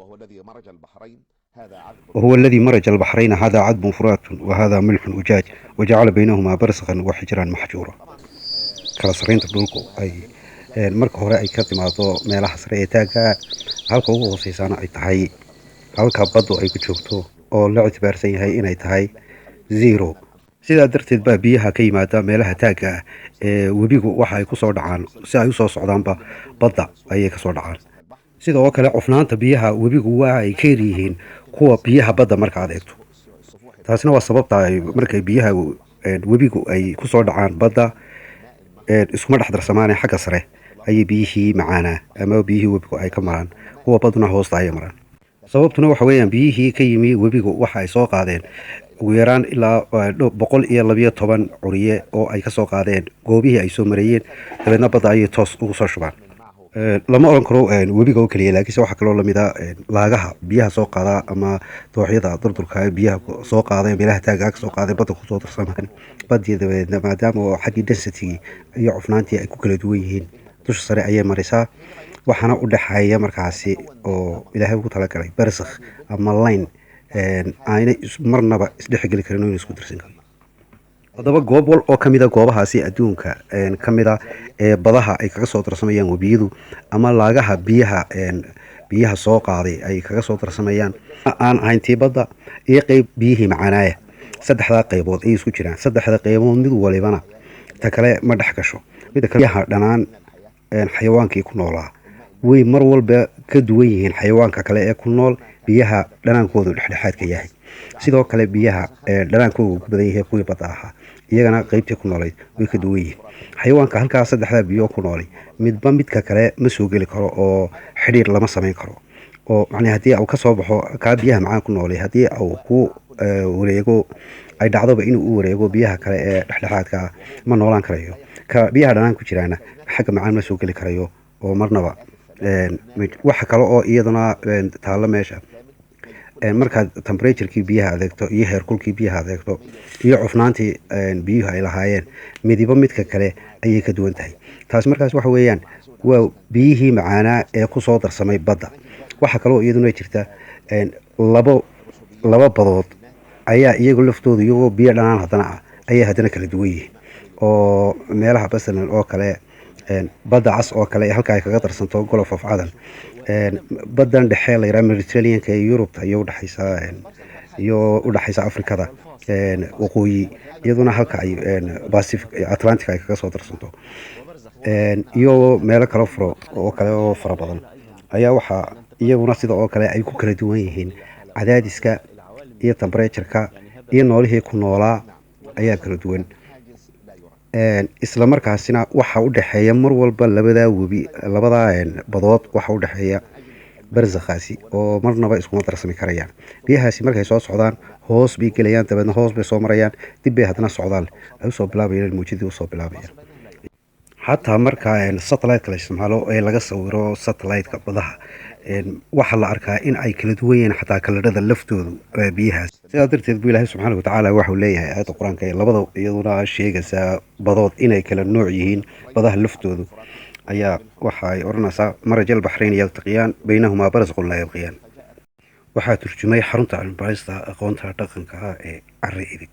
وهو الذي مرج البحرين هذا عذب وهو الذي مرج البحرين هذا عذب فرات وهذا ملح أجاج وجعل بينهما برزخا وحجرا محجورا. Kala sarreynta dhulku ay marka hore ay ka timaado meelaha sare ee taagga, halka ugu hooseysaana ay tahay halka baddu ay ku joogto oo la ictibaarsan yahay inay tahay zero. Sidaa darteed baa biyaha ka yimaada meelaha taagga ah ee webigu waxa ay kusoo dhacaan si ay usoo socdaanba badda ayay kasoo dhacaan. Sidoo kale cufnaanta biyaha webigu waa ay ka yaryihiin kuwa biyaha badda marka aad eegto. Taasina waa sababta ay markay biyaha webigu ay kusoo dhacaan badda iskuma dhex darsamaane, xagga sare ayay biyihii macaanaa ama biyihii webigu ay ka maraan, kuwa badduna hoosta ayay maraan. Sababtuna waxa weeyaan biyihii ka yimi webigu waxa ay soo qaadeen ugu yaraan ilaa 112 curiye oo ay kasoo qaadeen goobihii ay soo marayeen, dabeedna badda ayay toos ugu soo shubaan. Lama oran karo webiga oo keliya, laakiinse waxaa kaloo lamid a laagaha biyaha soo qaada ama dooxyada durdurka ee biyaha soo qaada ee meelaha taagga ka soo qaaday badda kusoo darsamaan badii. Dabeedna maadaama oo xaggii density iyo cufnaantii ay ku kala duwan yihiin, dusha sare ayay marisaa. Waxaana u dhexeeya markaasi oo Ilaahay ugu talagalay barsakh ama line aanay marnaba isdhexgeli karin oo isku darsan karin. Haddaba goob wal oo kamida goobahaasi adduunka kamida ee badaha ay kaga soo darsamayaan webiyadu ama laagaha biyaha soo qaaday ay kaga soo darsamayaan aan ahayn tii badda iyo qeyb biyihii macaanaaya, saddexdaa qaybood ayay isku jiraan. Saddexda qaybood mid walibana ta kale ma dhex gasho. Midda kale, biyaha dhanaan xayawaankii ku noolaa way mar walba ka duwan yihiin xayawaanka kale ee ku nool biyaha dhanaankoodu dhexdhexaadka yahay. Sidoo kale biyaha dhanaankoodu ku badan yahay kuwii badda ahaa iyagana qeybtii ku noolayd way ka duwan yihiin. Xayawaanka halkaa saddexdaa biyo ku noolay midba midka kale ma soo geli karo oo xidhiir lama samayn karo, oo macnaa haddii uu ka soo baxo kaa biyaha macaan ku noolay, haddii uu ku wareego, ay dhacdoba inuu u wareego biyaha kale ee dhexdhexaadka ah, ma noolaan karayo. Ka biyaha dhanaan ku jiraana xagga macaan ma soo geli karayo oo marnaba. Waxa kale oo iyaduna taallo meesha, markaad temperaturekii biyaha adeegto iyo heerkulkii biyaha adeegto iyo cufnaantii biyuhu ay lahaayeen, midiba midka kale ayay ka duwan tahay. Taasi markaas waxa weeyaan waa biyihii macaanaa ee kusoo darsamay badda. Waxaa kaloo iyaduna jirta laba badood ayaa iyagu laftoodu iyagoo biyo dhanaan haddana ah ayay haddana kala duwan yihiin, oo meelaha basalan oo kale Badda Cas oo kale halka ay kaga darsanto Gulf of Aden, baddan dhexe la yidhaha Mediterraneanka ee Yurubta iyo udhexaysa iyo udhexaysa Afrikada waqooyi, iyaduna halka ay Pacific Atlantic ay kaga soo darsanto, iyo meelo kale furo oo kale oo fara badan ayaa waxaa iyaguna sida oo kale ay ku kala duwan yihiin cadaadiska iyo temperatureka iyo noolihii ku noolaa ayaa kala duwan. Isla markaasina waxa u dhexeeya mar walba labadaa webi, labadaa badood waxa u dhexeeya barsakhaasi oo marnaba iskuma darsami karayaan. Biyahaasi markay soo socdaan hoos bay gelayaan, dabeedna hoos bay soo marayaan, dib bay haddana socdaal ay usoo bilaabayaan, mawjadii usoo bilaabayaan. Xataa marka satellite-ka la isticmaalo ee laga sawiro satellite-ka badaha, waxaa la arkaa in ay kala duwan yihiin xataa kalarada laftoodu biyahaas. Sidaa darteed buu Ilaahay subxaana watacaala waxau leeyahay aayadda Qur-aanka ee labada iyaduna sheegaysaa badood inay kala nooc yihiin badaha laftoodu ayaa waxa ay odhanaysaa: مرج البحرين يلتقيان بينهما برزخ لا يبغيان. Waxaa turjumay xarunta cilmibaarista aqoonta dhaqanka ah ee Carri Idig.